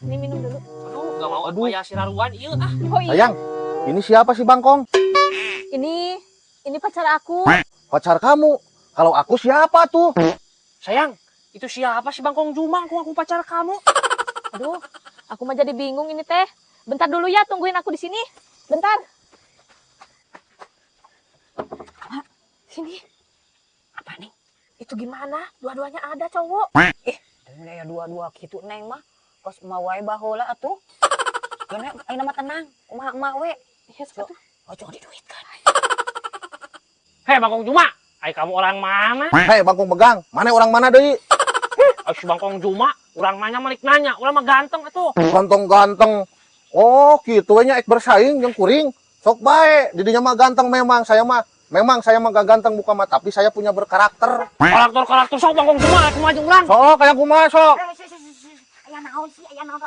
Ini minum dulu. Aduh, gak mau. Aduh. Aduh, ya siraruan ieu ah. Oh iya. Sayang, ini siapa sih Bangkong? Ini pacar aku. Pacar kamu. Kalau aku siapa tuh? Sayang, itu siapa sih Bangkong Juma? Aku pacar kamu. Aduh, aku mah jadi bingung ini teh. Bentar dulu ya, tungguin aku di sini. Bentar. Ah, sini. Apa nih? Itu gimana? Dua-duanya ada cowok. Eh, ya dua-dua gitu neng mah. Kos emak wae baheula atuh. Keun ayeuna mah tenang, kumaha emak we. Iya, sok atuh. Ojo diduitkeun. Hei, Bangkong Juma. Ai kamu orang mana? Hei, Bangkong Begang, mana orang mana deui? Ai si Bangkong Juma, orang nanya malik nanya, urang mah ganteng atuh. Ganteng-ganteng. Oh, gitu we nya ek bersaing jeung kuring. Sok bae, didinya mah ganteng memang, saya mah memang saya mah gak ganteng muka mah, tapi saya punya berkarakter. Karakter karakter sok Bangkong Juma, aku maju urang. Sok kayak kumaha sok. Eh, si, si, si, si. Aya naon sih, aya naon.